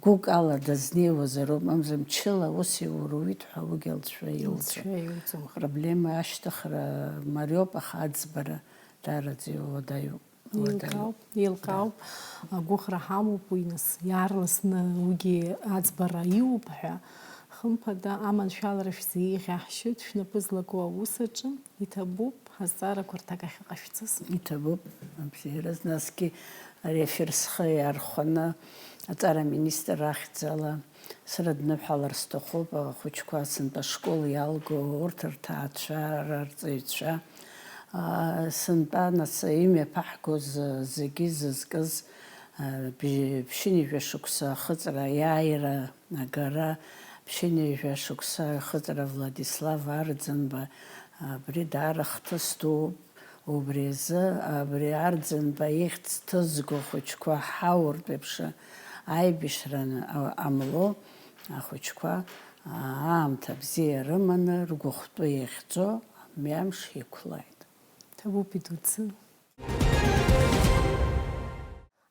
гәык ала дазнеиуазароуп, мамзар мчыла аус иуруит ҳәа уигьы алҵшәа иуӡом. Алҵшәа иуӡом. Проблема ашьҭыхра мариоуп, аха аӡбара даараӡа иуадаҩуп. Еилкаауп, еилкаауп. Агәыӷра ҳамоуп уи, нас, иаарласны уигьы аӡбара иуп ҳәа. Хымԥада, аманшәалара шәзеиӷьаҳшьоит шәнапы злаку аус аҿы. Иҭабуп, ҳазҵаарақәа рҭак ахьыҟашәҵаз. Иҭабуп, абзиараз. Насгьы ари афер схы иархәаны аҵара аминистр ахьӡала срыдныҳәалар сҭахуп, ахәыҷқәа сынтәа ашкол иалго, урҭ рҭаацәа, рарҵаҩцәа, аа, сынтәа, нас, имҩаԥаҳгоз зегьы зызкыз, Бжь-, ԥшьынҩажәа шықәса ахыҵра, аиааира агара, ԥшьынҩажәа шықәса ахыҵра Владислав Арӡынба, абри даара хҭыс дууп. Убри азы абри Арӡынба ихьӡ ҭызго ахәыҷқәа ҳауртә еиԥш аибашьра ан-, ҟамло ахәыҷқәа аамҭа бзиа рыманы ргәыхәтәы иахьӡо мҩамш иқәлааит. Ҭабуп идуӡӡаны.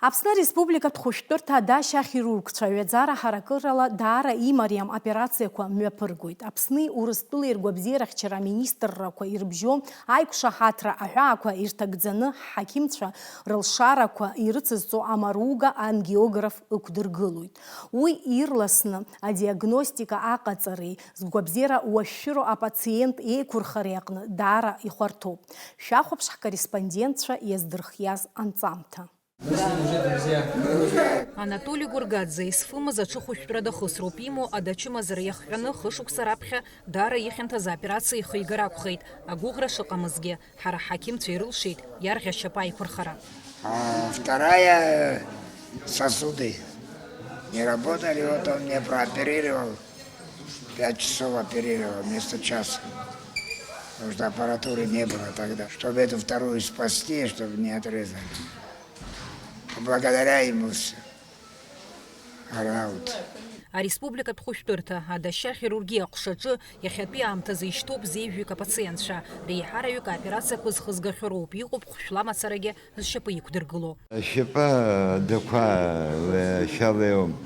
Аԥсны Республикатә хәышәтәырҭа адашьа ахирургцәа ҩаӡара ҳаракырала даара имариам операциақәа мҩаԥыргоит. Аԥсни Урыстәылеи ргәабзиарахьчара аминистррақәа ирыбжьоу аиқәшаҳаҭра аҳәаақәа ирҭагӡаны ҳҳақьымцәа рылшарақәа ирыцызҵо амаруга ангиограф ықәдыргылоит. Уи ирласны адиагностика аҟаҵареи згәабзиара уашәшәыроу апациент еиқәырхареи аҟны даара ихәарҭоуп. Шәахәаԥш ҳкорреспондентцәа иаздырхиаз анҵамҭа. Анатоли Гургаӡе, исфымыз аҽыхәышәтәра дахысроуп, имоу адачымазара иахҟьаны хышықәса раԥхьа даара ихьанҭаз аоперациа ихигар акәхеит, агәыӷра шыҟамызгьы, ҳара ҳҳақьымцәа ирылшеит иарӷьа шьапы аиқәырхара. А вторая сосуды не работали, вот он мне прооперировал, пять часов оперировал вместо часа, потому что аппаратуры не было тогда, чтобы эту вторую спасти, чтобы не отрезали. Благодаря ему всё. Араут. Ареспубликатә хәышәтәырҭа адашьа хирургиа аҟәшаҿы иахьатәи аамҭазы ишьҭоуп зеижәҩык апациентцәа. Реиҳараҩык аоперациақәа зхызгахьоу роуп, иҟоуп хәшәла мацарагьы зшьапы иқәдыргыло. Ашьапы адақәа, э, шьала иоуам.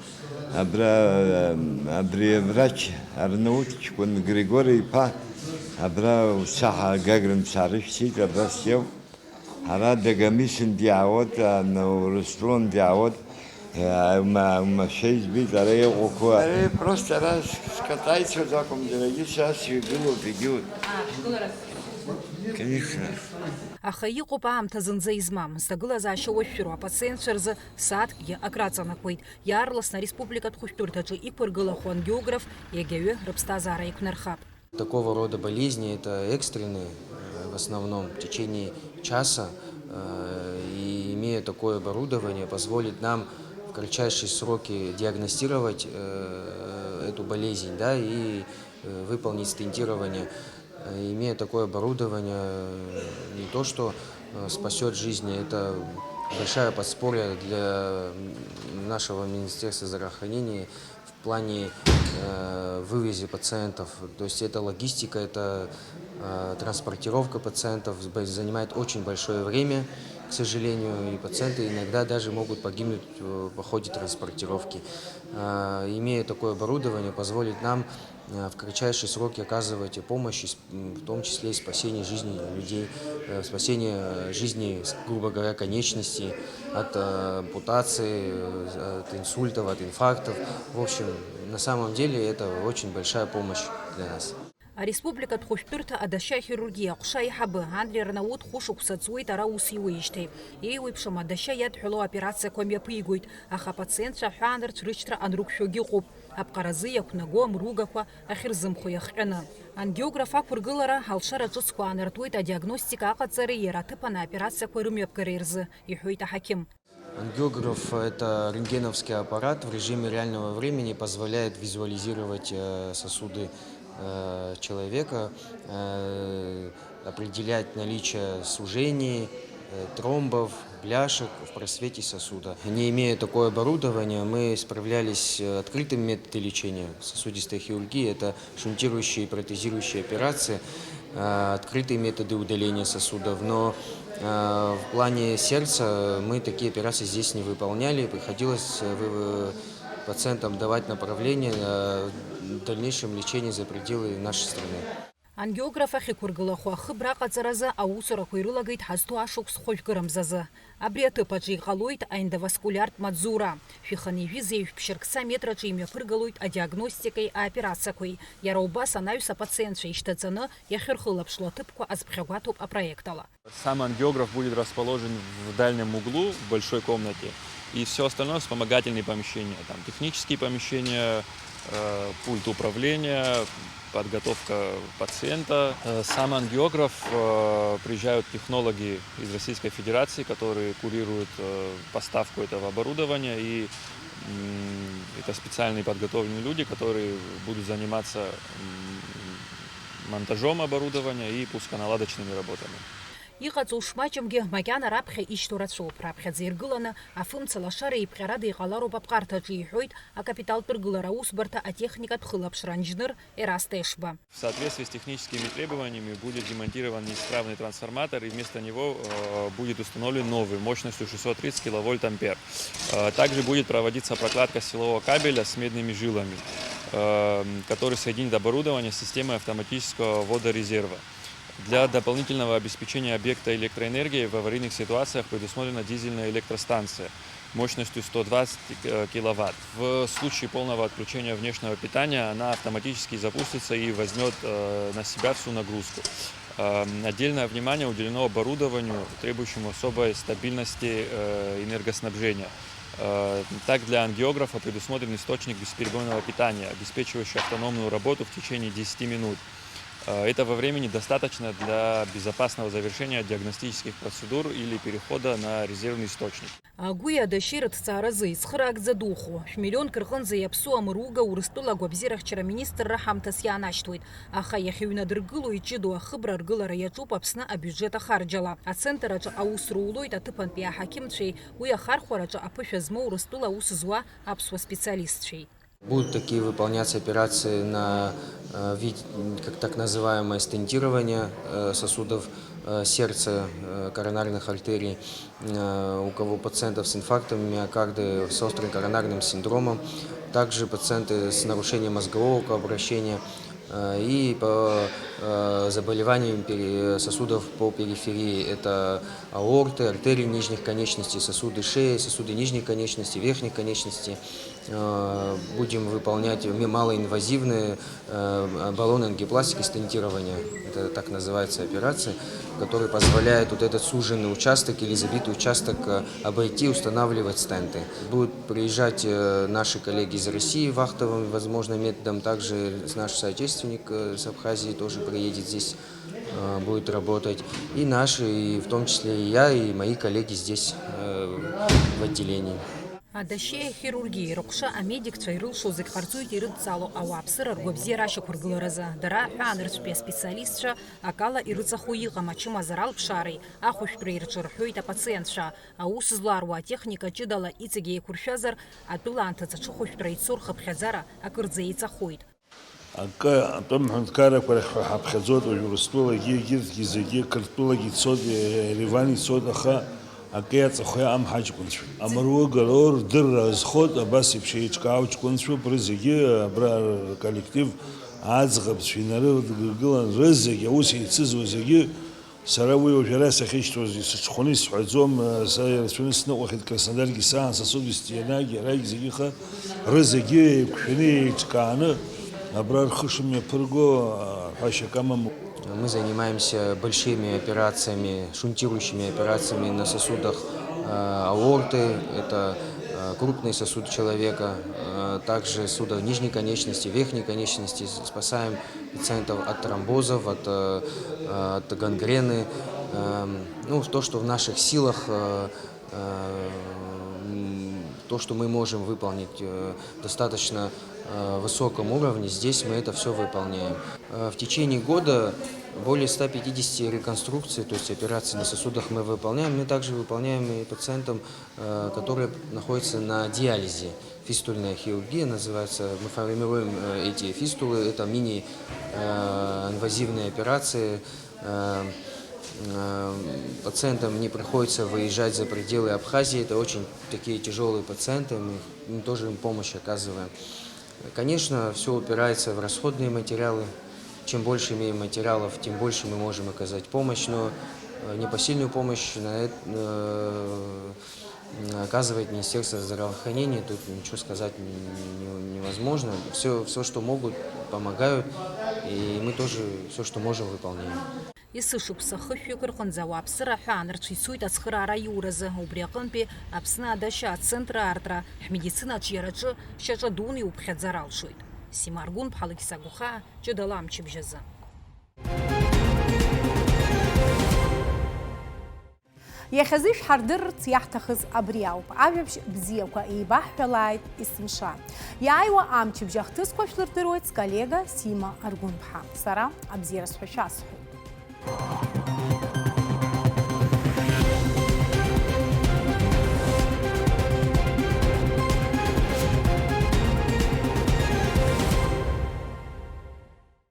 Абра, э, абри аврач Арнаут ҷкәын Григори иԥа, абра уца ҳа Гагрантә саарышьҭит, абра сиоуп. Ара Дагомисын диаауеит, ана Урыстәылан диаауеит, э, ма-, машәа избеит ара иҟақәоу. Ари просто ара с-, скатаицәоз акәым, даргьы са сҩагылоуп, егьиуп. Конечно. Аха иҟоуп аамҭа зынӡа измам, зҭагылазаашьа уашәшәыроу апациентцәа рзы сааҭкгьы акраҵанакуеит. Иаарласны ареспубликатә хәышәтәырҭаҿы иқәыргылахо ангиограф иагьаҩы рыԥсҭазаара еиқәнархап. Такого рода болезни, это экстренные, э, в основном в течение часа, э, и имея такое оборудование, позволит нам в кратчайшие сроки диагностировать, э, эту болезнь, да, и, э, выполнить стентирование. Э, имея такое оборудование, э, не то что, э, спасёт жизни, это большая подспорье для, м, нашего Министерства здравоохранения в плане, э, вывозе пациентов. То есть это логистика, это, э, транспортировка пациентов б-, занимает очень большое время, к сожалению, и пациенты иногда даже могут погибнуть, э, по ходе транспортировки. Э, имея такое оборудование, позволит нам, э, в кратчайшие сроки оказывать помощь, и с-, м, в том числе и спасение жизни людей, э, спасение, э, жизни, с-, грубо говоря, конечностей от, э, ампутации, э, от инсультов, от инфарктов. В общем, на самом деле это очень большая помощь для нас. Ареспубликатә хәышәтәырҭа адашьа ахирургиа аҟәша аиҳабы Андри Арнаут хәышықәса ҵуеит ара аус иуеижьҭеи. Еиуеиԥшым адашьа иадҳәалоу аоперациақәа мҩаԥигоит, аха апациентцәа аҳәаанырцә рышьҭра анрықәшәогьы ыҟоуп. Аԥҟаразы иақәнаго амругақәа ахьырзымхо иахҟьаны. Ангиограф ақәыргылара алшара ҿыцқәа аанартуеит адиагностика аҟаҵареи иара аҭыԥан аоперациақәа рымҩаԥгареи рзы, иҳәоит аҳақьым. Ангиограф, это рентгеновский аппарат, в режиме реального времени позволяет визуализировать, э, сосуды, э, человека, э, определять наличие сужений, э, тромбов, бляшек в просвете сосуда. Не имея такое оборудование, мы справлялись, э, открытым методом лечения сосудистой хирургии. Это шунтирующие и протезирующие операции, э, открытые методы удаления сосудов. Но, э, в плане сердца мы такие операции здесь не выполняли. Приходилось, э, вы-, пациентам давать направление, э, в дальнейшем лечение за пределы нашей страны. Ангиограф ахьықәыргылахо ахыбра аҟаҵаразы аусурақәа ирылагеит ҳазҭоу ашықәс хәажәкырамзазы. Абри аҭыԥ аҿы иҟалоит аендоваскулиартә маҵзура. Шәи хынҩажәи зеижә ԥшьыркца метраҿы имҩаԥыргалоит адиагностикеи аоперациақәеи. Иара убас анаҩс апациентцәа ишьҭаҵаны иахьырхылаԥшло аҭыԥқәа азԥхьагәаҭоуп апроект ала. Сам ангиограф будет расположен в дальнем углу, в большой комнате, и всё остальное вспомогательные помещения, там, технические помещения, Э, пульт управления, подготовка пациента. Э, сам ангиограф, э, приезжают технологи из Российской Федерации, которые курируют, э, поставку этого оборудования, и, м, это специальные подготовленные люди, которые будут заниматься, м, монтажом оборудования и пусконаладочными работами. Иҟаҵоу шмаҷымгьы, макьана раԥхьа ишьҭоу рацәоуп. Раԥхьаӡа иргыланы, афымца лашара еиԥҟьарада иҟалароуп аԥҟарҭаҿы, иҳәоит акапиталтә ргылара аусбарҭа атехникатә хылаԥшра анџьныр Ераст Ешба. В соответствии с техническими требованиями будет демонтирован неисправный трансформатор, и вместо него, э, будет установлен новый мощностью шестьсот тридцать киловольт ампер. Э, также будет проводиться прокладка силового кабеля с медными жилами, э, который соединит оборудование с системой автоматического ввода резерва. Для дополнительного обеспечения объекта электроэнергией в аварийных ситуациях предусмотрена дизельная электростанция мощностью сто двадцать, э, киловатт. В случае полного отключения внешнего питания она автоматически запустится и возьмёт, э, на себя всю нагрузку. Э, отдельное внимание уделено оборудованию, требующему особой стабильности, э, энергоснабжения. Э, так, для ангиографа предусмотрен источник бесперебойного питания, обеспечивающий автономную работу в течение десяти минут. Э, этого времени достаточно для безопасного завершения диагностических процедур или перехода на резервный источник. Агәи адашьеи рыҭҵааразы ицхыраагӡа духу, шәмиллионк рҟынӡа иаԥсоу амруга Урыстәыла агәабзиарахьчара министрра ҳамҭас иаанашьҭуеит, аха иахьыҩнадыргыло иҷыдоу ахыбра аргылара иаҿуп Аԥсны абиуџьет ахарџьала. Ацентр аҿы аус рулоит аҭыԥантәи аҳақьымцәеи уи ахархәараҿы аԥышәа змоу Урыстәыла аус зуа аԥсуа специалистцәеи. Будут такие выполняться операции на, э, вид, как так называемое стентирование, э, сосудов, э, сердца, э, коронарных артерий, э, у кого пациентов с инфарктом миокарда, с острым коронарным синдромом, также пациенты с нарушением мозгового кровообращения, э, и по, э, заболеваниям пере-, сосудов по периферии. Это аорты, артерии нижних конечностей, сосуды шеи, сосуды нижних конечностей, верхних конечностей. Э, будем выполнять ми-, малоинвазивные, э, баллоны ангиопластики, стентирование. Это так называется операция, которая позволяет вот этот суженный участок или забитый участок, э, обойти, устанавливать стенты. Будут приезжать, э, наши коллеги из России вахтовым, возможно, методом. Также наш соотечественник, э, с Абхазии тоже приедет здесь, э, будет работать. И наши, и в том числе и я, и мои коллеги здесь, э, в отделении. Адашьеи ахирургиеи рыҟәша амедикцәа ирылшо зегь ҟарҵоит ирыдҵало ауааԥсыра ргәабзиара ашьақәыргыларазы. Дара аҳәаанырцәтәи аспециалистцәа акала ирыҵахо иҟам ачымазара алԥшаареи ахәышәтәреи рҿы рҳәоит апациентцәа. Аус зларуа атехника ҷыдала иҵегь еиқәыршәазар, атәыла анҭыҵ аҽыхәышәтәра ицо рхыԥхьаӡара акырӡа еиҵахоит. Акы, атәым ҳәынҭқаррақәа рахь ҳәа ҳаԥхьаӡоит уажә Урыстәылагьы, егьырҭгьы зегьы, Қырҭтәылагьы ицоит, Ереван ицоит, аха акы иаҵахо иҟам ҳаҷкәынцәа. Амруга роур рдырра азхоит, абас еиԥш еиҿкаау ҷкәынцәоуп, рызегьы абра рколлектив аӡӷабцәа инарыдгылан, рызегь аус еицызуа зегьы. Сара уи уажә ара сахьышьҭоугьы сыҽхәаны исҳәаӡом, са ирацәаны сныҟәахьеит Краснодаргьы саан, сосудовск ианагь, арагь зегьы, аха рызегьы еиқәшәаны еиҿкааны абра рхы шымҩаԥырго ҳәашьак амам. Мы занимаемся большими операциями, шунтирующими операциями на сосудах, э, аорты, это, э, крупный сосуд человека, э, также сосудов нижней конечности, верхней конечности, с-, спасаем пациентов от тромбозов, от, э, от гангрены. Эм, ну, то, что в наших силах, э, э, м, то, что мы можем выполнить, э, достаточно, э, высоком уровне, здесь мы это всё выполняем. Э, в течение года более ста пятидесяти реконструкций, то есть операций на сосудах мы выполняем. Мы также выполняем и пациентам, э, которые находятся на диализе. Фистульная хирургия называется. Мы формируем, э, эти фистулы. Это мини, э, инвазивные операции. Э, э, пациентам не приходится выезжать за пределы Абхазии. Это очень такие тяжёлые пациенты. Мы, мы тоже им помощь оказываем. Конечно, всё упирается в расходные материалы. Чем больше имеем материалов, тем больше мы можем оказать помощь, но, э, непосильную помощь на эт-, э, оказывает Министерство здравоохранения, тут ничего сказать не-, не-, невозможно. Всё, всё, что могут, помогают, и мы тоже всё, что можем, выполняем. Есышықәса хышәҩык рҟынӡа ауааԥсыра аҳәаанырцә ицоит ацхыраара аиуразы. Убри аҟынтәи Аԥсны адашьа ацентр аартра ҳмедицина аҿиараҿы шьаҿа дуны иуԥхьаӡар алшоит. Сима Аргәынԥҳалагь сагәхаа, ҷыдала амчыбжь азы. Иахьазы ишәҳардырырц иаҳҭахыз абри ауп. Ажәабжь бзиақәа еибаҳҳәалааит есымша. Иааиуа амчыбжь ахҭысқәа шәлырдыруеит сколлега Сима Аргәынԥҳа. Сара абзиараз ҳәа шәасҳәоит.